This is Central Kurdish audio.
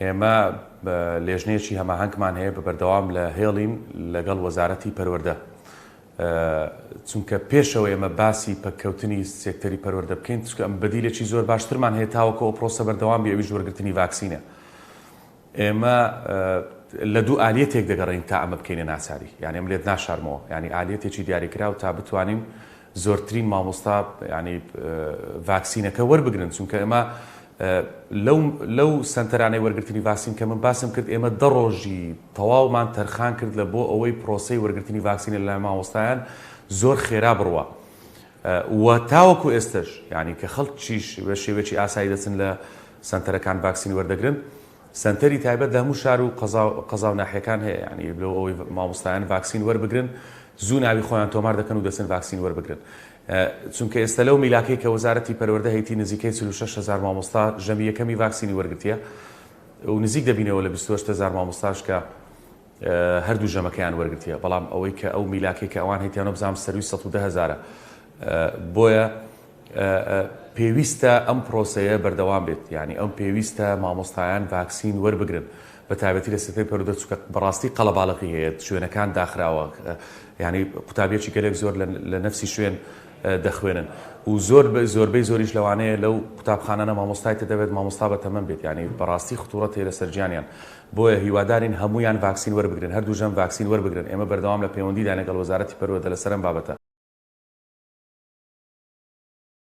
ئێمە لێژنەیەکی هەماهەنگمان هەیە بە بەردەوام لە هێڵین لەگەڵ وەزارەتی پەروەردە چونکە پێشەوە ئێمە باسی پەککەوتنی سێکتەری پەروەردە بکەین چونکە ئەم بەدیلێکی زۆر باشترمان هەیە تاوەکو ئەو پرۆسە بەردەوام بێ ئەویش وەرگرتنی ڤاکسینە ئێمە لە دوو ئالیەتێک دەگەڕێین تا ئەمە بکەینە ناچاری یانی ئەم لێت ناشارمەوە یانی ئالیەتێکی دیاریکراو تا بتوانین زۆرترین مامۆستا ینی ڤاکسینەکە وەربگرن چونکە ئێمە لەو لەو سەنتەرانەی وەرگرتنی ڤاکسین کە من باسم کرد ئێمە دە ڕۆژی تەواومان تەرخان کرد لە بۆ ئەوەی پرۆسەی وەرگرتنی ڤاکسینە لەلایەن مامۆستایان زۆر خێرا بڕوا و تاوەکو ئێستش یعنی کە خەڵکیش بە شێوەیەکی ئاسایی دەچن لە سەنتەرەکان ڤاکسین وەردەگرن سەنتەری تایبەت لە هەموو شار و قەزا و ناحیەکان هەیە یانی لۆ ئەوەی مامۆستایان ڤاکسین وەربگرن زوو ناوی خۆیان تۆمار دەکەن و دەچن ڤاکسین وەربگرن چونکە ئێستا لەو میلاکەی کە وەزارەتی پەروەردە هەیتی نزیکەی 46 هەزار مامۆستا ژەمی یەکەمی ڤاکسینی وەرگرتیە و نزیک دەبینەوە لە 28 هەزار مامۆستاش کە هەردوو ژەمەکەیان وەرگرتیە بەڵام ئەوەی کە ئەو میلاکەی کە ئەوان هەیتیانە بزانم سەروی 110 هەزارە بۆیە پێویستە ئەم پرۆسەیە بەردەوام بێت، یانی ئەم پێویستە مامۆستایان ڤاکسین وەربگرن، بە تایبەتی لە سێکتەری پەروەردە چونکە بەڕاستی قەڵەباڵغی هەیە، شوێنەکان داخراوە، یانی قوتابیەکی گەلێک زۆر لە نەفسی شوێن دەخوێنن و زۆر زۆربەی زۆریش لەوانەیە لەو قوتابخانانە مامۆستای تێدا بێت مامۆستا بە تەمەن بێت، یانی بەڕاستی خطوڕەت هەیە لەسەر گیانیان، بۆیە هیوادارین هەموویان ڤاکسین وەربگرن، هەردوو ژەم ڤاکسین وەربگرن، ئێمە بەردەوام لە پەیوەندیداین لەگەڵ وەزارەتی پەروەردە لەسەر ئەم بابەتە.